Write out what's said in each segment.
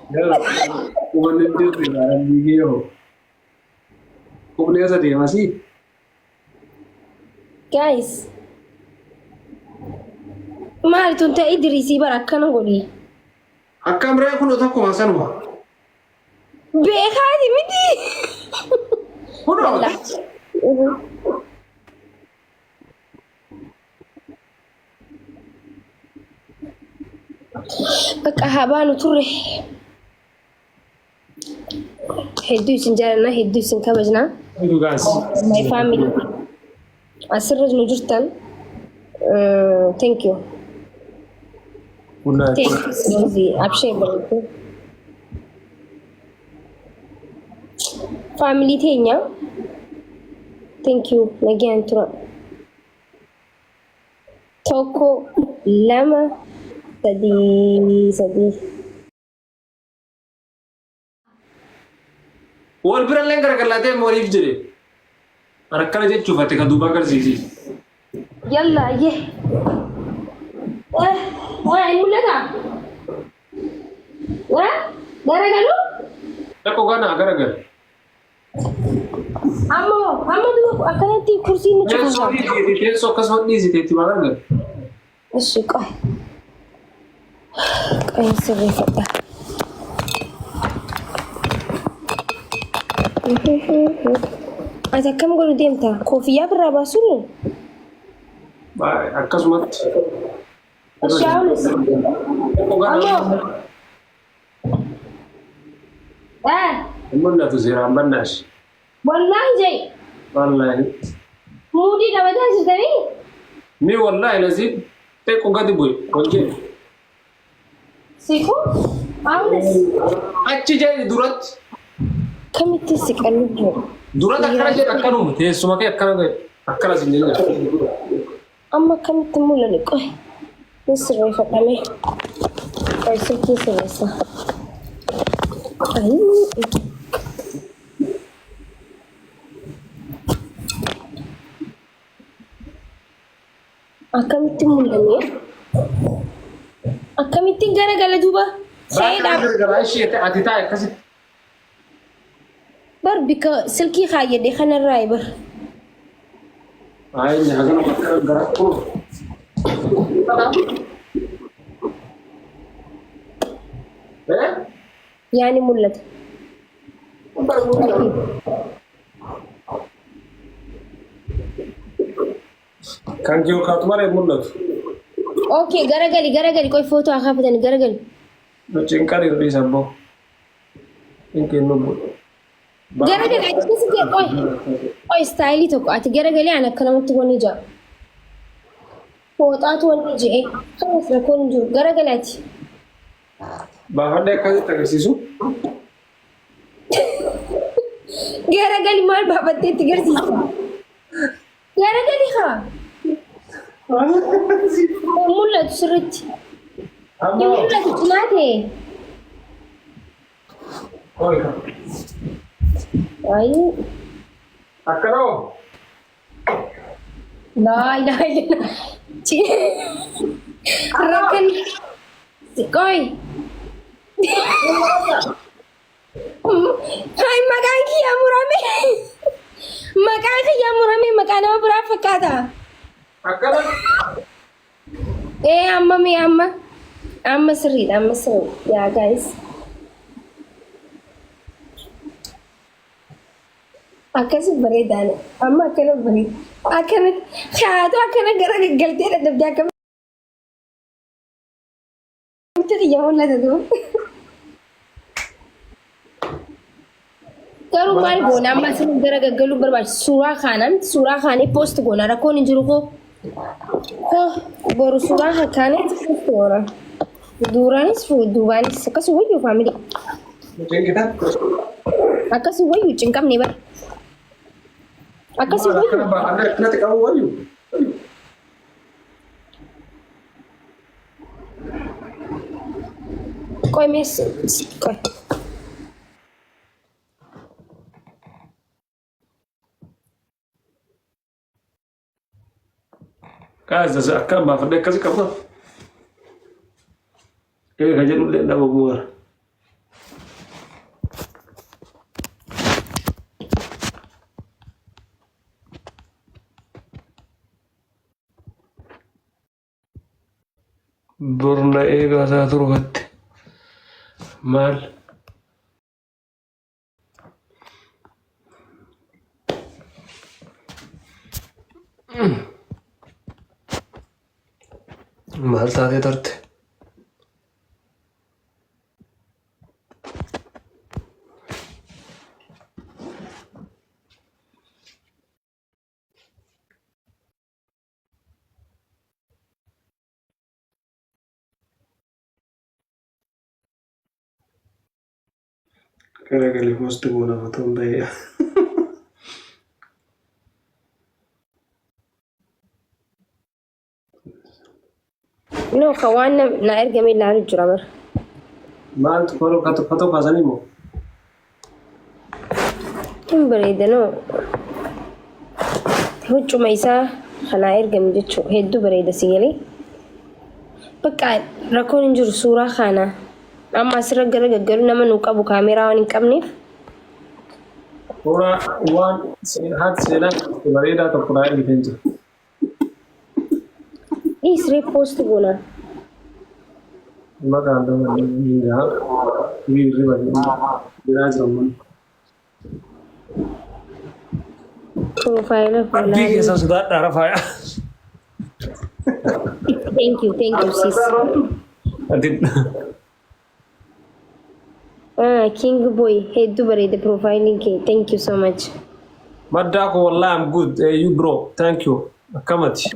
Qubanni hin jirtu ilaalan biyyee. Qubni eessa deemasii? Guys. Maal tun ta'e Idriisii bara akkana godhi. Akkam ree kun tokkuma sanuma. Beekaati miti. Kunoo. Bakka haa baanu turre. Hedduu isin jaallanna, hedduu isin kabajna. Thank you guys. My family. Asirra nu jirtan. Thank you. Good night. Thank you, Rosie. Abshee bareedu. Family teenya. Thank you. Nagaan tura. Tokko, lama, sadii, sadii. Wal birallee garagalatee waliif jedhe. Akkana jechuuf ati kan duubaa agarsiisi. Yalla, ayyee. Eh, eh, hin mul'ataa? Eh, garagaluu? Tokko kana garagal. Amma amma duuba akkanatti kursiin nu Teessoo cufuusa. dhiisite teessoo akkasuma dhiisite itti maa garagal. Ishi qoy. Qoy sirreeffadha. Ati akkam godhu deemta? Koofiyyaa birraa baasuun? Akkasumatti. Ishi ahunis. Tokko kana. Ammoo. Eh, Hin mul'atu seeraan bannaash. Wallaahi jai. Wallaahi. Muudii qabataa jirtanii? Mi wallaahi nasiib xiqqoo gadi bu'e ol jedhe. Siqu? Ahunis. Achi jedhe duratti. Kamitti siqan lubbu? Duratti akkana jedhe akkanuma teessuma kee akkana godhe akkana sin jedhe. Amma akkamitti mul'atu qoy. Ni sirreeffadhame. Qoy silkii sirreessa. Ayii. Akkamitti mul'anne? Akkamittiin garagala duuba? Ka'ee Baaka dhaab. garagaraa ishee ati taa'e akkasitti. Bar bika silkii kaayyadhe kanarraa bar. Ayi inni hagana bakka gara kun. Eh? Yaani mul'ata. Kan kee kaatu malee mul'atu. Okay, garagali garagali qoy footoo haa kaafatani garagali. Cinqan hir'isa boo. Hin kennu bu'e. Garagali ati keessa kee qoy. Qoy istaayilii tokko ati garagali an akka namatti wanni ja'a. Fooxaatu wanni je'e. Kanas rakkoon hin jiru garagali ati. Baafadhee akkasitti agarsiisu. Garagali maal baafattee itti garsiista? Garagali haa. Hin mul'atu sirriitti. Hin mul'atu cinaa ta'e. Ayii. Akkanoo. Laa ilaaha illallah. Rakkan. Qoy. Hai maqaan kiyyaa murame. Maqaan kiyyaa murame maqaa nama biraa fakkaata. Akkana. Ee amma mee amma. Amma sirriidha amma sirriidha. Yaa guys. Akkasi bareedaani. Amma akkana bareeda. Akkana haatoo akkana gara gaggaltee dadhabdee akkamitti kiyya mul'ata duuba. Garuu maal goona amma isin gara gaggaluu barbaachisu suuraa kaanaan suuraa kaanee poost goona rakkoon hin jiru koo. Koo boru suuraa kaanee poost goona. Duuraanis duubaanis akkasuma wayyuu faamilii. Cinqitan. Akkasuma wayyuu cinqamne bara. Akkasuma Akkana wayyuu. baafadhee akkanatti qabu wayyu. Qoy mees qoy. Kaas akkam baafadhee akkasi qabna. Ee ka jedhullee dhabamu bara. Bor na eegaa isaa torbatti. Maal? Maal taatee tarte? Garagalee post goona fotoon bahee. No, ka waan na ergame ilaalu jira bara. Maaltu foto kaasanii moo? Hin bareeda no. Huccuma isaa kanaa ergame jechuudha. Hedduu bareeda si galee. Bakka rakkoon hin jiru suuraa kana. Amma asirra gara gaggalu nama nu qabu kaameeraa waan hin qabneef. Suuraa waan haati seenaa bareedaa tokko naa ergiteen jira. Dhiisree post goona. Maqaan nama hin gahaa. Hirriba biraa jira ummanni. Profaayila Abdii fuulaa. keessan sodaadhaa rafaa. Thank you, thank you sis. Ati Ah, King Boy hedduu bareeda profaayiliin kee. Thank you so much. Maddaa koo wallahi I'm good. Hey, you bro. Thank you. Akkamati.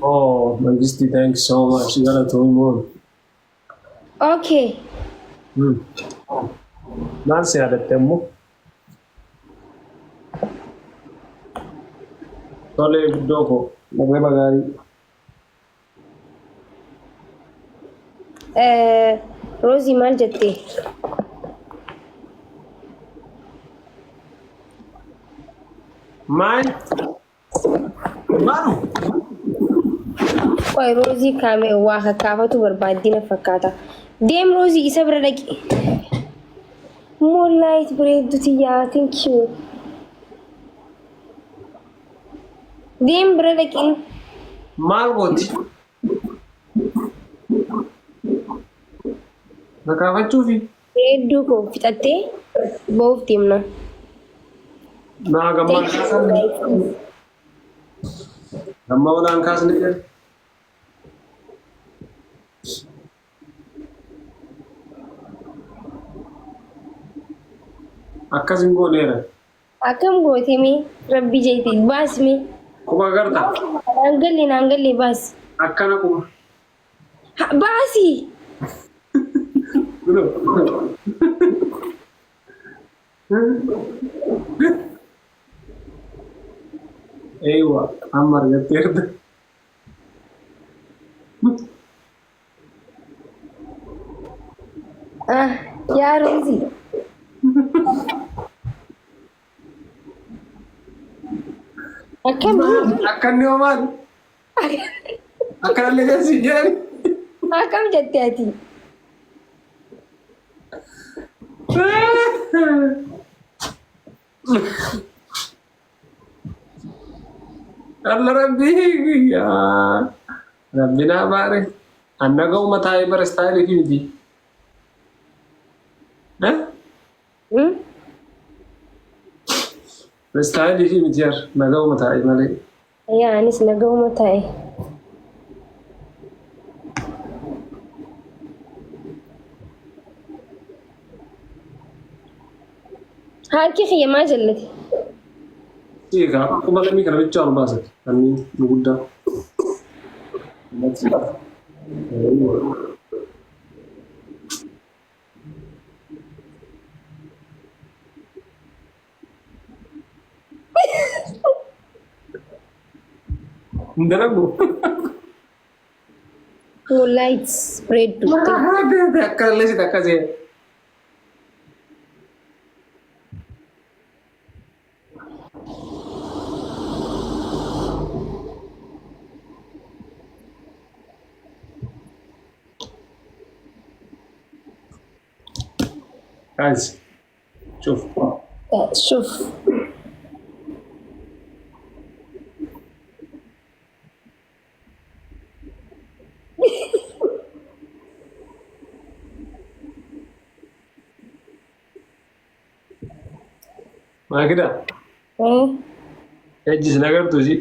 Oh, Mangisti, thank you so much. Galatoomi moon. Okay. Maal si yaadatte ammoo? Tolee guddoo koo. Hirriba gaarii. Roozii maal jette? Maal? Maalu? Qoy Roozii kaame waa kakkaafatu barbaaddii na fakkaata. Deem Roozii isa bira dhaqi. Moonlight bareeddu tiyyaa thank you. Deem bira dhaqi. Maal gooti? Na kaafachuufi? Bareedduu koo fixattee ba'uuf deemna. Naa gammaan Thank you kaasan. Moonlight. Gammaa olaan kaasni jedhe. Akkas hin gooneera. Akkam goote mee rabbi jeeti baas mee. Quba agarta? Naan galle naan galle baas. Akkana quba. Ha, baasi. Kunoo. Eeywa amma argatteerta. Ah, yaa Roozii. Akkamii? Akkanni hoo maal? Akkanallee kan siin jedhani. Akkam jette ati? Alla rabbii guyyaa. Rabbi naa baare. Anna ga'uma taa'ee bara istaayilii fi miti. Eh? Hmm? Istaayilii fi miti yar. Naga'uma taa'ee malee. Yaa anis nagahuma taa'e. Harki kiyya maa jallate? Egaa quba lamii kana bichaa ol baasati. Kanneen nu guddaa. Hin dalagu. Moonlight bareeddu. Akka illee si takkasee. Guys, shuf. Shuf. Maakida. Ejjis nagartuu si.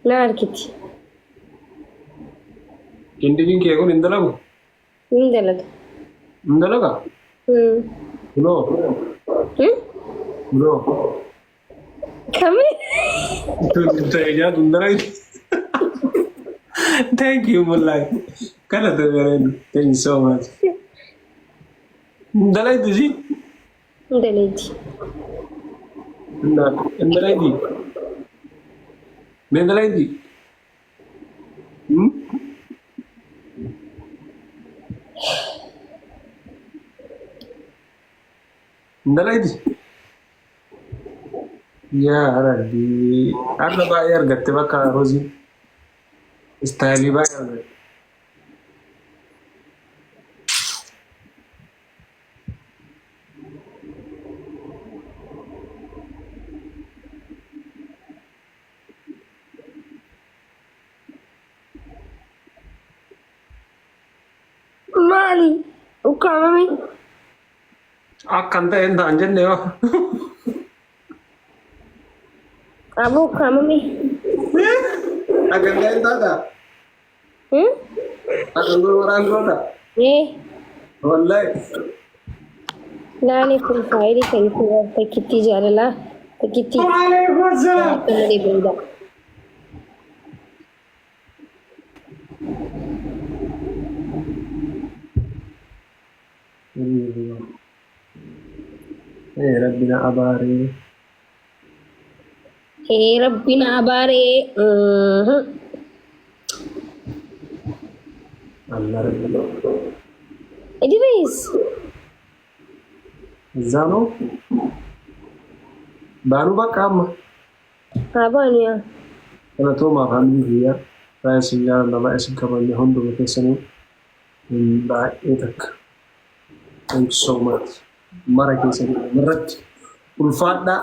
Na argiti. Kindibiin kee kun hin dalagu? Hin dalaga. Hin dalagaa? Kunoo. Kunoo. Kami? Ta'e nyaatu hin dalagni. Thank you, Mulai. Galata bareedu. Thank you so much. Hin dalagdu si? Hin dalagdi. Hin dalagdi. Hin dalagdi. Hmm? Hin dalagdi. Yaa Rabbi. Har'a baay'ee argatte bakka Roziin. Style baay'ee argatte. Maali? Ukkaamame? Akkan ta'e hin ta'an jenne yoo. Aboo, ukkaamame? Akkan ta'e hin taata. Akkan gurguraan goota. Ee. Wallahi. Laani profile kan takkittii jaalalaa takkittii Waalaikum salaam. akka malee bareeda. Eh, Rabbi na abaaree. Ee, Rabbi na abaaree. Allah Rabbi. Idris. እዛ ነው baanuu bakka amma. Haa baanu yaa. Galatoomaa family biyyaa, baay'ee isin jaalladha, baay'ee isin kabajna hunduma keessanuu baay'ee takka. Thank you so much. Mara keessanii irratti ulfaadhaa.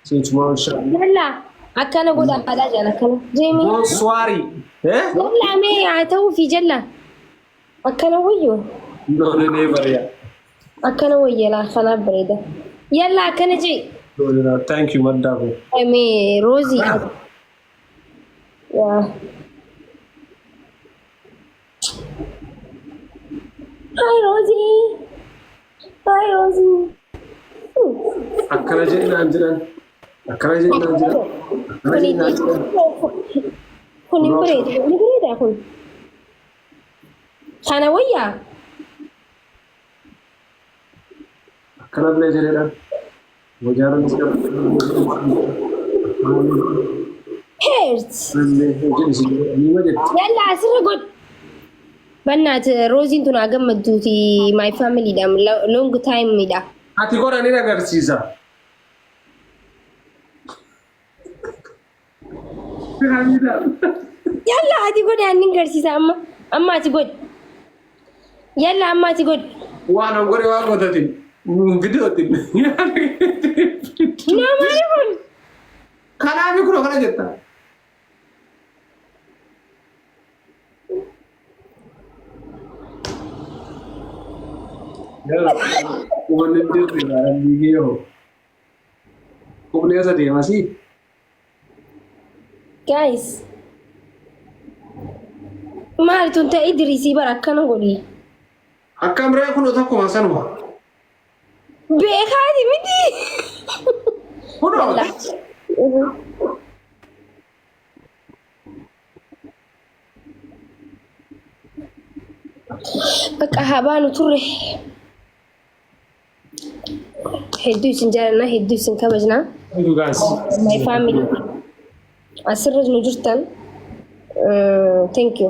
Seechumaa inshallah. Jalla, akkana godha haadhaa jala akkana. Jeemii. Bonsoir. Eh? Jalla, mee haa ta'uu fi jalla. Akkana wayyoo. No, no, never, yeah. Akkana wayya laa, kanaaf bareeda. Yalla, akkana jee. No, no, thank you, maddaafo. Mee Roozii. Yaa. Hi Rosie. Hi Rosie. Akkana jedhinaan jedhan. Akkana jedhinaan jedhan. Akkana jedhinaan jedhan. Kun hin bareedu. Ni bareeda kun. Kana wayyaa. Akkana bilee jedhedhaan. Wajaaran Heert. Nima jetti. Yalla, asirra godh. Bannaat Rooziin tun haa gammadduuti, my family dha, long time dha. Ati godha, ni agarsiisa. Yalla, ati godhi, ani agarsiisa amma. Amma ati godhi. Yalla, amma ati godhi. Waan an godhe waan gootatin. Viidiyootin. Naa maali kun? Kanaaf kun kana jetta. Qubanni jirtu ilaalan biyyee hoo. Qubni eessa deemasii? Guys. Maali tun ta'e Idrisii bara akkana godhi. Akkam ree, kun tokkuma sanuma. Beekaati miti. Kunoo. Yalla. Bakka haa baanu turre. Hedduu isin jaalannaa, hedduu isin kabajnaa. Thank you, guys. My family. Asirra nu jirtan. Thank you.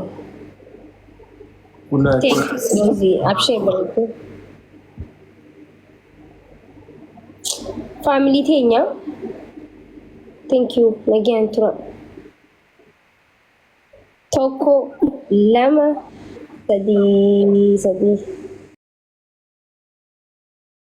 Good night. Thank you, Rosie. Abshee bareedduu. Family teenya. Thank you. Nagaan tura. Tokko, lama, sadii, sadii.